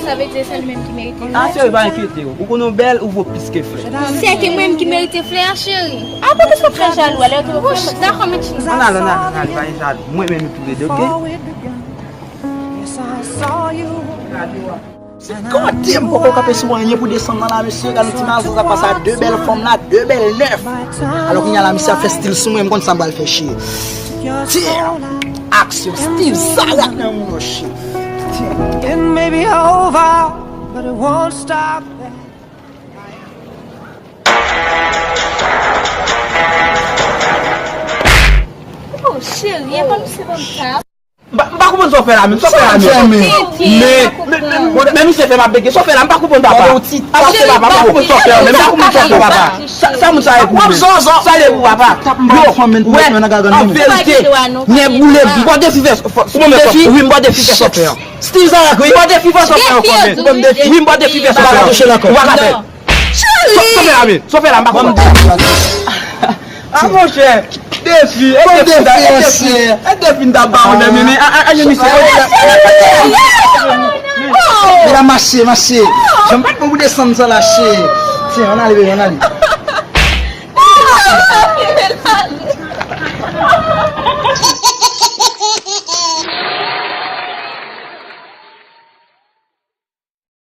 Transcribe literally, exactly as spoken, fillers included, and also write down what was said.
Sa vle di se li menm ki merite flè. Ah, cheri, pa enkyete w. Ou konnen w bèl, ou vo plis ke flè. Se ke mwen menm ki merite flè a, cheri. Ah, poukisa w fè jalou a lè yo te... Wouch, dakò, men cheri. Ann ale, ann ale, ann ale, pa gen jalou. Mwen menm epi w ede, oke? Gade, m poko kanpe sou anyen pou desann nan la, mesye. Gade yon ti mazouza pase a de bèl fanm la, de bèl nèf. Alò kounye a la, misye ap fè stil sou mwen, m konn sa m pral fè, cheri. Tiens! Aksyon, stil sa rat nan moun yo, cheri. Tiens! It may be over, but it won't stop there. Oh, cheri, e pa misye ban m tab. M pa, m pa konprann sa w fè la menm, sa w fè la menm. Men, men, men, men misye fè m ap bege, sa w fè la, m pa konprann papa. Sa w fè papa, m pa konprann sa w fè la menm, m pa konprann sa w fè papa. Sa, sa moun sa ye pou mwen. Sa ye pou papa. Yo, wè, an verite, nèg boule, m bò defi fè, fò, fò, wi, m bò defi fè sa w fè an. Stil sa la, wi. M bò defi fè sa w fè an. Wi, m bò defi fè sa w fè an. Ou pa ka touche l ankò. Ou pa ka fè. Cheri! Sa w fè la menm, sa w fè la, m pa konprann. Ah, monchè, defi, e defi, e defi, e defi m ta ba w, men, men, a, a, a, men, misye. Medam, mache, mache. Jan m pa t bon pou desann sa la, cheri. Tiens, ann ale, bebe, ann ale.